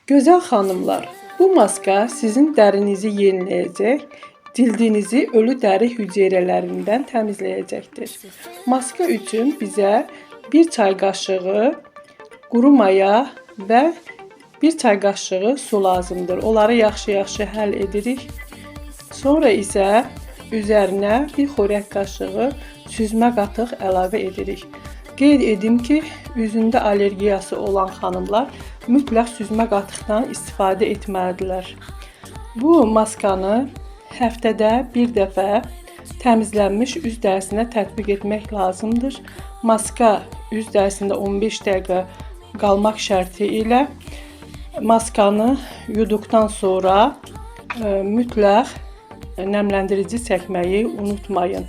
Gözəl xanımlar, bu maska sizin dərinizi yeniləyəcək, cildinizi ölü dəri hüceyrələrindən təmizləyəcəkdir. Maska üçün bizə 1 çay qaşığı quru maya və 1 çay qaşığı su lazımdır. Onları yaxşı-yaxşı həll edirik. Sonra isə üzərinə 1 xörək qaşığı süzmə qatıq əlavə edirik. Qeyd edim ki, üzündə allergiyası olan xanımlar mütləq süzmə qatıqdan istifadə etməlidirlər. Bu maskanı həftədə bir dəfə təmizlənmiş üz dərisinə tətbiq etmək lazımdır. Maska üz dərisində 15 dəqiqə qalmaq şərti ilə maskanı yuduqdan sonra mütləq nəmləndirici çəkməyi unutmayın.